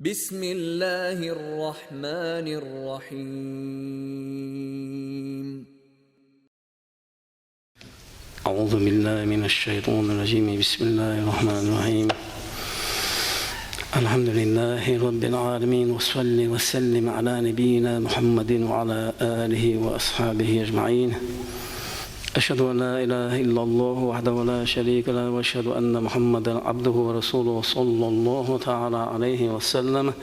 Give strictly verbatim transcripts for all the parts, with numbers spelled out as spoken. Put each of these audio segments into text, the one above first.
بسم الله الرحمن الرحيم. أعوذ بالله من الشيطان الرجيم. بسم الله الرحمن الرحيم. الحمد لله رب العالمين، وصل وسلم على نبينا محمد وعلى آله وأصحابه أجمعين. أشهد أن لا إله إلا الله وحده لا شريك له، وأشهد أن محمدا عبده ورسوله، صلى الله تعالى عليه وسلم.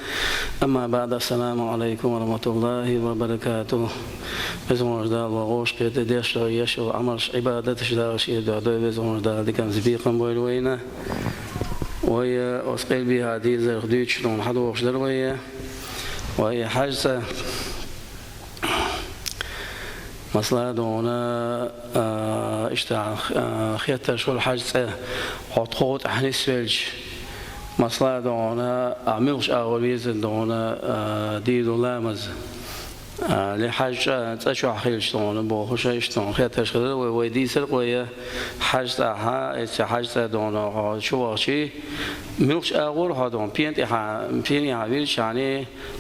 أما بعد، السلام عليكم ورحمة الله وبركاته. Веза волчу Дала вай гӀуллакхаш, деш, еш, Ӏамалш, Ӏибадаташ Дала шен дуьхьа дойла, веза волчу Дала диканца бекхам бойла вайна. Вай, э, оцу къилбехьа дийзарх дуьйцуш долу хьадогӀуш дара вай, э, вай хьаьжцӀа. Масала, дона, а, иштта, а, хеттарш хуьлу хьаьжцӀа, хьо тхов тӀехь нисвелча, масала, дона, а, муьлхачу агӀор веза, дона, а, дийр ду ламаз. А, ли хьаьжцӀа цӀа чохь хилча, дона, бохуш, иштта, дона, хеттарш хилла, вай, вай дийцар-кх вай, хьаьжцӀа хьа, эццахь хьаьжцӀа, дона, хьо чу вахчий, муьлхачу агӀор хьо, дона, пен тӀехьа, пен тӀехьа вирча,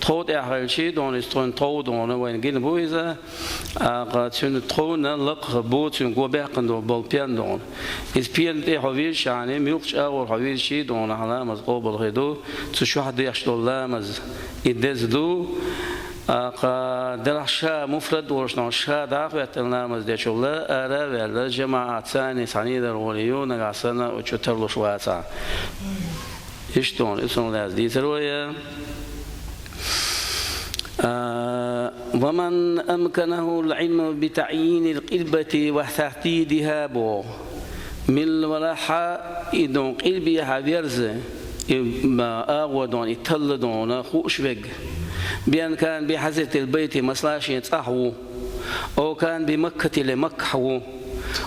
тхов тӀехь хилчий, дона, иза тхуна тхов, дона, вайна гина бу иза, а, кха, цуьнан тховна лакхах бу, цуьнан го баьккхина долу болу пен, дона. Иза пен тӀе хьо вирча, муьлхачу агӀор хьо вирчий, дона, хьан ламаз къобал хир ду, цу чохь деш долу ламаз, и деза ду, а, кха, делахь ша муфрад волуш, дона, ша дӀа а хӀоьттина ламаз дечул а, ара а ваьлла, жамаӀатца цхьаьна дар гӀоле ю, нагахь санна, оцу чу тарлуш вацахь. Иштта, дона, и цунах лаьцна дийцар вай. А, «ومن أمكنه العلم بتعيين القبلة وتحديدها», боху. Милла валахь а, и, дона, къилбехьа верза, и, ма, агӀо, дона, и талла, дона, хууш верг. «بأن كان بحضرة البيت», масала, шен цӀахь ву. «أو كان بمكة», или Маккахь ву.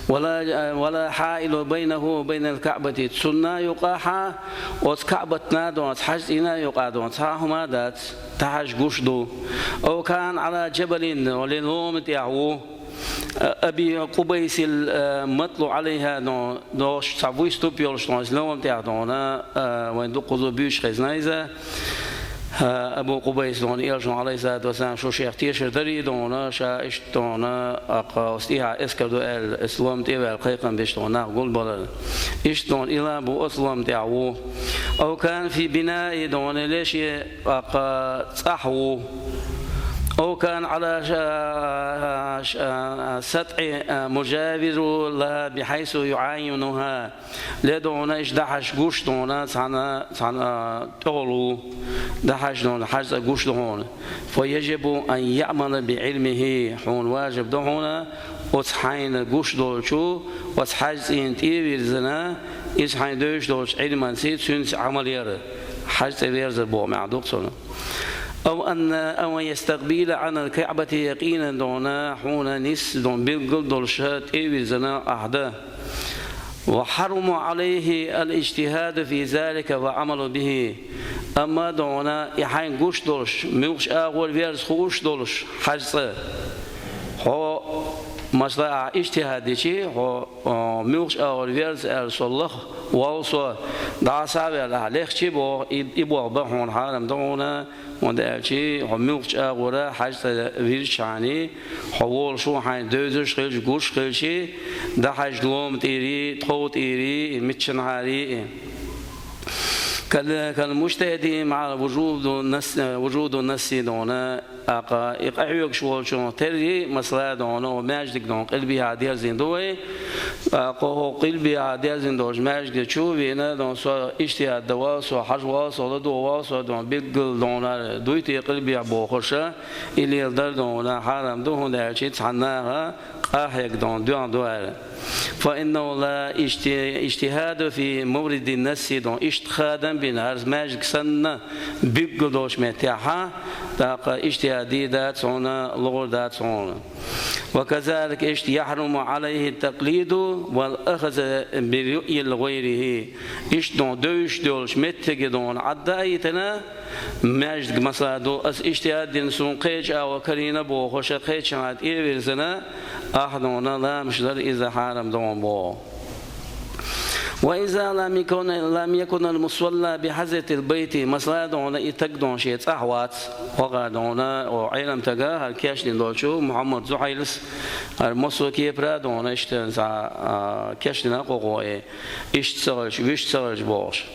«ولا، ولا حائل بينه وبين الكعبة», цунна юкъахь а, оцу КаӀбатна, дона, оцу хьаьжцӀина юкъахь, дона, цхьа а хӀума дац, дӀахьажа гуш ду. «أو كان على جبل», или лома тӀехь ву. «أبي قبيس المطلوع عليها», дона, дош цхьа вуьступ йолуш, дона, иза лома тӀехь, дона, а, вайн дуккхазо буьйцуш хезна иза. А, Абу Къубайс, дона, элчано, Ӏалайхиссалату вассалам, шу шех тешар дарий, дона, ша иштта, дона, а, кха, оцу тӀехьа эскар ду аьлла, оцу лома тӀе а ваьлла, кхайкхам беш, дона, нах гулбалар. Иштта, дона, ила бу оцу лома тӀехь ву. «أو كان في بناء», дона, или шен, а, кха, цӀахь ву. «أو كان على ش-، ش-، سطح مجاور لها بحيث يعاينها». Или, дона, иштта дӀахьажа гуш, дона, цхьана, цхьана тӀехула ву, дӀахьажа, дона, хьаьжцӀа гуш ду хьуна. «فيجب أن يعمل بعلمه», хьуна важиб ду хьуна, оцу хьайна гуш долчу, оцу хьаьжцӀина тӀе а вирзина, иза хьайна девзаш долчу Ӏилманца, цуьнца Ӏамал яр, хьаьжцӀа верзар боху маьӀна ду-кх цунах. «أو أن، أو أن يستقبل عن الكعبة يقينا», дона, хьуна нисса, дона, билггал долуш тӀе а вирзина ахь дан. «وحرم عليه الاجتهاد في ذلك والعمل به». Амма, дона, и хьайна гуш долуш, муьлхачу агӀор верза хууш долуш хьаьжцӀа, хьо, масала, ахь ижтихӀад дичи, хьо, а, муьлхачу агӀор верза аьлла, со лаха валла со, дӀа а схьа а ваьлла, ахь лехчи боху, и, и болх бан хьуна хьарам ду хьуна, хӀунда аьлча хьо муьлхачу агӀора хьаьжцӀа вирзичхьана, хьо волуш ву хьайна девзаш хилча, гуш хилча, дӀахьажа лома тӀера, тхов тӀера, миччанхьара. «كال-، كالمجتهد مع وجود النص، وجود النص», дона, тӀаккха и къахьоьгуш волчун терра, масала, дона, маьждиг, дона, къилбехьа дерзийна ду вай. ТӀаккха хӀокху къилбехьа дерзийна долчу маьждига чу а веана, дона, со ижтихӀад дан валла со, хьажа валла со, ладогӀа валла со, дона, билггал, дона, дуй те къилбехьа бохуш, и леладар, дона, хьарам ду, хӀунда аьлча цхьана наха къахьега, дона, доьгӀна ду аьлла. «فإنه لا اجت-، اجتهاد في مورد النص», дона, ижтихӀад а бина, хӀара маьждиг санна билггал долчу меттехь, тӀаккха ижтихӀад дийр дац хьуна, лугӀур дац хьуна. «وكذلك», иштта, «يحرم عليه التقليد والأخذ برأي غيره». Иштта, дона, девзаш долчу меттиге, дона, Ӏадда а йитина, маьждиг, масала, ду, аса ижтихӀад дина, суна кхечу агӀор карийна бохуш, кхечанхьа тӀе а вирзина, ахь, дона, ламаш дар иза хьарам ду хьуна боху. وإذا لم يكن، لم يكن المصلى بحظيرة البيت, масала, дона, и таг, дона, шен цӀахь вац, ваха, дона, о, Ӏелам тага, хӀара кечдина долчо, Мухьаммад Зухьайлас, хӀара массо а кепара, дона, иштта цхьа, а, кечдина кхо-кхо, э, иштта ца хилча, вуьшта ца хилча бохуш.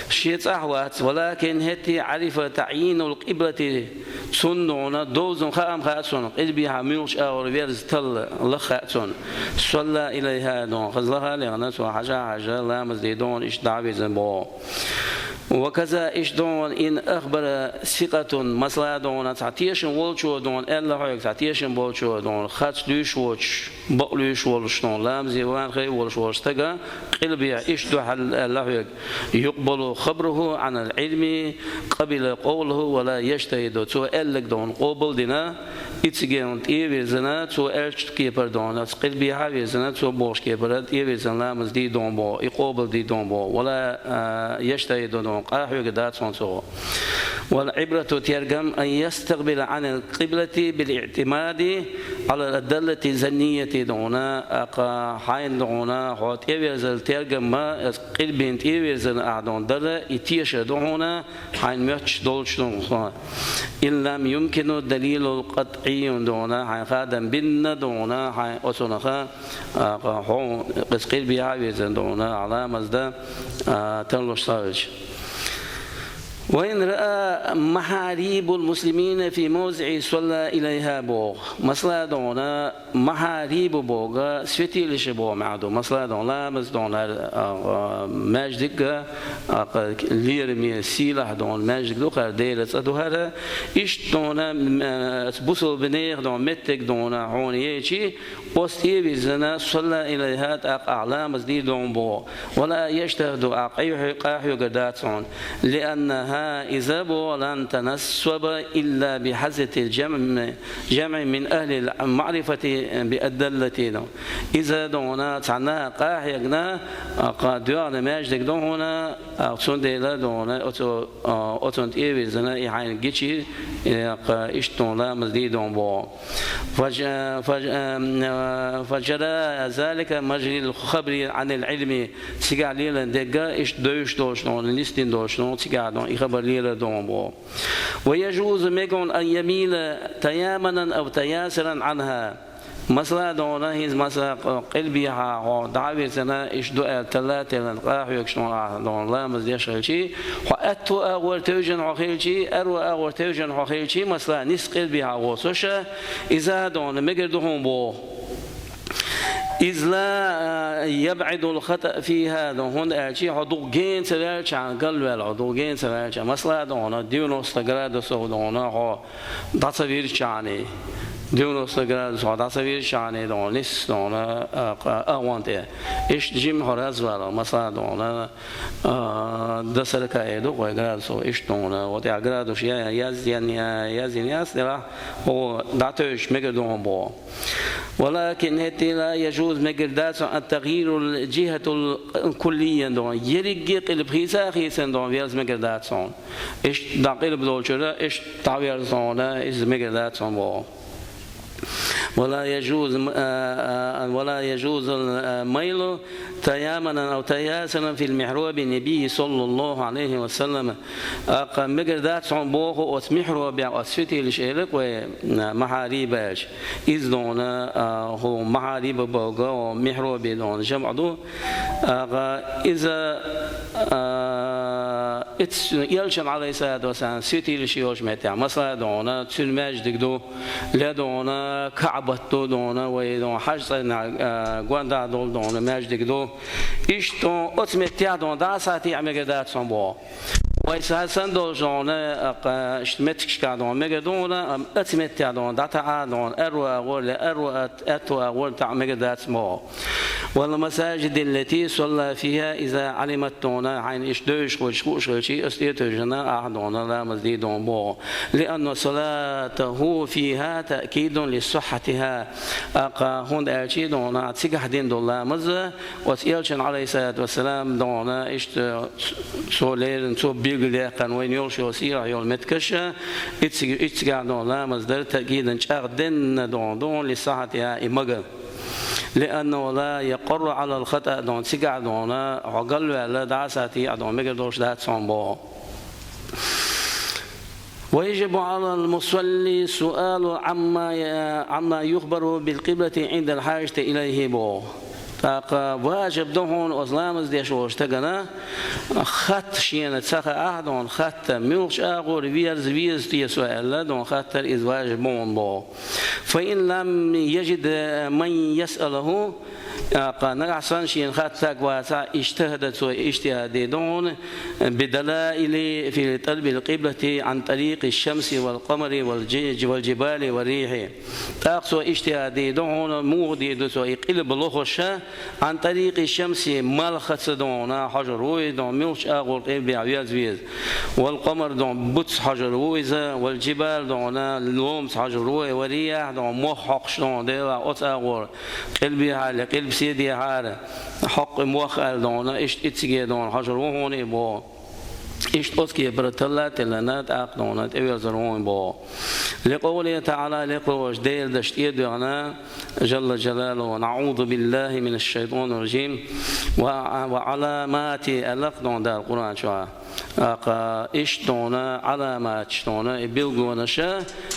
Шен цӀахь вац, ولكن хӀетте عرف تعيين القبلة, цунна, дона, довзан хаам хаьа цунна, къилбехьа муьлхачу агӀор верза талла лаха хаьа цунна. صلى إليها, дона, хаза лаха а лехна, цо хьажа а хьажа, ламаз де, дона, иштта дӀа а вирзина боху. وكذا, иштта, дона, إن أخبر ثقة, масала, дона, цхьа тешам волчо, дона, аьлла хьоьга, цхьа тешам болчо, дона, харц луьйш воцуш, бакъ луьйш волуш, дона, ламазе ван хай волуш волчу стага къилбехьа иштта ду хьал аьлла хьоьга. يقبل خبره عن العلم, قبل قوله ولا يجتهد. Цо аьлларг, дона, къобал а дина, и цига, дона, тӀе а вирзина, цо аьллачу кепара, дона, къилбехьа а вирзина, цо бохучу кепара тӀе а вирзина, ламаз де, дона, боху, и къобал де, дона, боху. ولا, а, يجتهد, дона, къа хьоьгур дац хьуна цо. والعبرة, тергам, أن يستقبل عن القبلة بالاعتماد على الدالة الظنية, дона, акха хьайна, дона, хьо тӀеверзар тергам ма, аса къилбина тӀеверзина ахь, дона, дара, и тешар ду хьуна, хьайна моьттуш долчу, дона, хьо. إن لم يمكن الدليل القطعي, дона, хьайна хадам бина, дона, хьайна оцунах, акха хьо, аса къилбехьа а вирзина, дона, ахь ламаз дан, а, тарлуш ца хилча. وإن رأى محاريب المسلمين في موضع صلى إليها, боху. Масала, дона, махьариб боху, святилища боху маьӀна ду. Масала, дона, ламаз, дона, хӀара, а, а, маьждиг, а, а, лераме, сийлахь, дона, маьждиг ду, хӀара Делан цӀа ду хӀара. Иштта, дона, м, а, бусалба нехан, дона, меттиг, дона, хьуна ечи, оцу тӀе а вирзина, صلى إليها, тӀаккха ахь ламаз де, дона, боху. ولا يجتهد, ахь къа хьо-, къа хьоьгур дац хьуна. لأنها, иза, боху, لن تنصب إلا بحظيرة الجمع, جمع من أهل المعرفة بالدالة, дона. Иза, дона, цхьанна къа хьегна, а, къа доьгӀна маьждиг ду хьуна, а, цундела, дона, оцу, а, оцунна тӀе а вирзина, и хьайна гичи, э, къа иштта, дона, ламаз де, дона, боху. فج-، فج-، فجرى ذلك مجرى الخبر عن العلم. Цигахь лелар дерг, иштта девзаш долчунах, нисдина долчунах, цигахь, дона, и хабар лелар, дона, боху. ويجوز, мега хьуна, أن يميل تيامنا أو تياسرا عنها. Масала, дона, хӀинца, масала, къилбехьа хьо дӀа а вирзина, иштта ду аьлла, талла а теллина, къа хьоьгуш, дона, ахь, дона, ламаз деш хилчи, хьо аьтту агӀор тевжина хьо хилчи, аьрру агӀор тевжина хьо хилчи, масала, ниса къилбехьа воцуш, иза, дона, мегар ду хьуна, боху. إذ لا يبعد الخطأ فيها, дона, хӀунда аьлча хьо дукха гена ца ваьлчахьана, галваьлла хьо дукха гена ца ваьлчахьана. Масала, дона, девяносто градусов, дона, хьо дӀа ца вирзичахьана, девяносто градус хьо дӀа ца вирзичахьана, дона, ниса, дона, а, къа-, агӀон тӀе. Иштта жима хьо разваьлла, масала, дона, а, до сорока эр ду вай градусов, иштта, дона, вот я градус я-, яз-, ян-, я-, яздина яц делахь, хьо дӀатевжаш мегар ду хьуна, боху. ولكن, хӀетте, لا يجوز, мегар дац хьуна, التغيير الجهة الكلية, дона, ерриге къилба хийца а хийцина, дона, верза мегар дац хьуна. Иштта дӀа къилба долчуьра, иштта дӀаверза хьуна, иза мегар дац хьуна, боху. ولا يجوز، а, а, ولا يجوز الميل تيامنا أو تياسرا في محراب النبي صلى الله عليه وسلم. Акха мегар дац хьуна, боху, оцу михьробехь, оцу святилища элира вай, а, махьариб аьлча. Иза, дона, а, хӀу махьариб боху, михьробе, дона, жамӀ ду. Акха иза, а, Иц-, Элчан, Ӏалайхиссалату вассалам, святилища йолчу меттехь, масала, дона, цуьнан маьждиг ду, ле, дона, КаӀбат ду, дона, вай, дона, хьаж цӀарна, а, гондахь долу, дона, маьждиг ду. Иштта, дона, оцу меттехь, дона, дӀа а схьатеӀа мегар дац хьуна, боху. Вай схьа санна долчу, дона, а, кха-, иштта меттигашкахь, дона, мегар ду хьуна, амма оцу меттехь, дона, дӀатаӀа, дона, аьрру агӀор, ле, аьрру ат-, аьтту агӀор таӀа мегар дац, боху. والمساجد التي صلى فيها إذا علمت، дона, хьайна иштта девзаш хилча, хууш хилча, оцу тӀе а тевжина, ахь, дона, ламаз де, дона, боху. لأن صلاته فيها تأكيد لصحتها. Акха, хӀунда аьлча, дона, цигахь дина долу ламаз, оцу Элчан, Ӏалайхиссалату вассалам, дона, иштта цо леррина, цо билгалдаьккхина вайна йолуш йолу сийлахь йолу меттигаш, ицциг-, иццигахь, дона, ламаз дар таъкидан чӀагӀденна, дона, дона, لصحتها, и магар. لأنه لا يقر على الخطأ, дона, цигахь, дона, хьо галваьлла дӀа а сатий, а, дона, мегар долуш дац хьуна боху. ويجب على المصلي سؤال عما، عما يخبر بالقبلة عند الحاجة إليه боху. ТӀаккха важиб ду хьуна оцу ламаз деш волчу стагана хатта, шена ца хаахь, дона, хатта, муьлхачу агӀор верза веза те со аьлла, дона, хаттар иза важиб бу хьуна боху. فإن لم يجد من يسأله, тӀаккха нагахь санна шена хатта стаг вацахь, اجتهد, цо иштихӀад де ду хьуна, بدلائل في طلب القبلة عن طريق الشمس والقمر والج-، والجبال والريح. ТӀаккха цо иштихӀад де ду хьуна, муха де ду цо и къилба лохуш, عن طريق الشمس, малхаца, дона, хьожур ву иза, дона, муьлхачу агӀор къилбехь верза веза. والقمر, дона, буц хьожур ву иза, والجبال, дона, ломаца хьожур ву, والرياح, дона, мох хьокхуш, дона, делахь оцу агӀор къилбехьара, къилбаседехьара, хьокху мох аьлла, дона, иштта и циге, дона, хьожур ву хьуна и боху. Иштта оцу кепара талла а тиллина, тӀаккха, дона, тӀеверзар ву хьуна боху. لقوله تعالى, лекха волчу Делан дашна тӀе а доьгӀна, جل جلاله: نعوذ بالله من الشيطان الرجيم. وعلامات, аьлла-кх, дона, Дала Къуръан чохь. ТӀаккха иштта, дона, Ӏаламаташ, дона, и билгалонаш,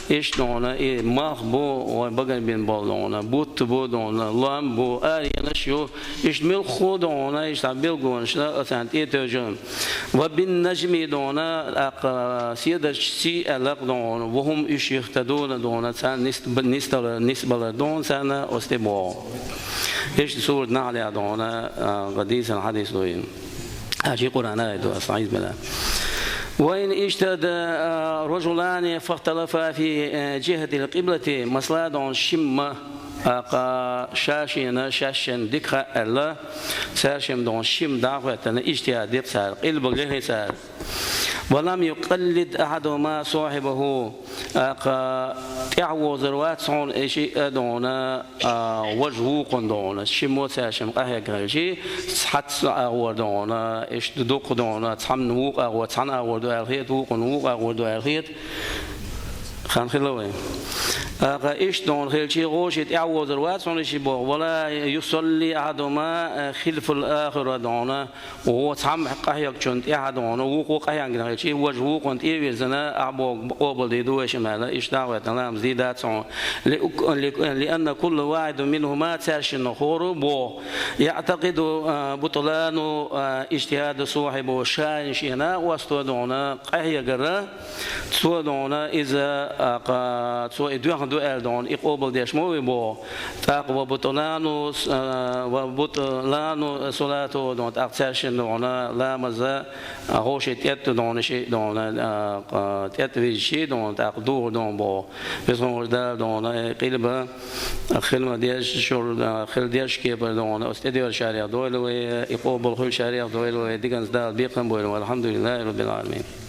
иштта, дона, и малх бу вай багарбина болу, дона, бутт бу, дона, лам бу, аренаш ю, иштта муьлхха а, дона, иштта билгалонаш, оцарна тӀе а тевжина. وبالنجم, дона, тӀаккха седарчу сий, аьлла-кх, дона, وهم, уьш, يهتدون, дона, царна нис-, нисдала-, нисбалар ду хьуна царна оцу тӀе боху. Иштта сурат Нахьлехь, дона, а, дийцина хьадис ду иза. А, ши Къуръан аят ду, астагӀизбилла. وإن اجتهد رجلان فاختلفا في جهة القبلة, масала, дона, шимма, тӀаккха ша-шена, шаьш-шен дика хаьа аьлла, цаьршимма, дона, шимма дӀа а хӀоьттина, иштихӀад дира цара, къилба лехи цара. ولم يقلد أحدهما صاحبه, тӀаккха тӀаьхьавозур вац хьуна и шиъ а, дона, а, важа вукхунна, дона, шиммо цаьршимма къахьегна хилча, цхьацца агӀор, дона, иштта дукха, дона, цхьанна вукху агӀор, цхьана агӀор ду аьлла хета, вукхунна вукху агӀор ду аьлла хета. Хан хилла вай. ТӀаккха иштта, дона, хилча, гӀо шиъ тӀаьхьавозур вац хьуна и шиъ боху. ولا يصلي أحدهما خلف الآخر, дона, гӀо цхьамма къахьегначунна тӀаьхьа, дона, вукхо къахьегна хилча, важа вукхунна тӀе а вирзина, ахь бохург къобалдийр ду вайша аьлла, иштта дӀа а хӀоьттина, ламаз дийр дац хьуна. لأن كل واحد منهما, цаьршиннах хӀора а боху, يعتقد بطلان اجتهاد صاحبه, ша-шена накъосто, дона, къахьегар, цо, дона, иза, тӀаккха цо и доьхна ду аьлла, дона, и къобалдеш ма ву и боху. ТӀаккха وبطلان صلاته, дона, тӀаккха цаьршинна, дона, ламаз, гӀо шиъ тӀетта, дона, шиъ, дона, тӀетта вижча, дона, тӀаккха духур ду хьуна боху. Веза хьуна волчу Дала, дона, къилба хила ма-деззара, хила дезачу кепара, дона, оцу тӀедоьжучарех дойла вай, и къобал хуьлучарех дойла вай, диканца Дала бекхам бойла вай. الحمد لله رب العالمين.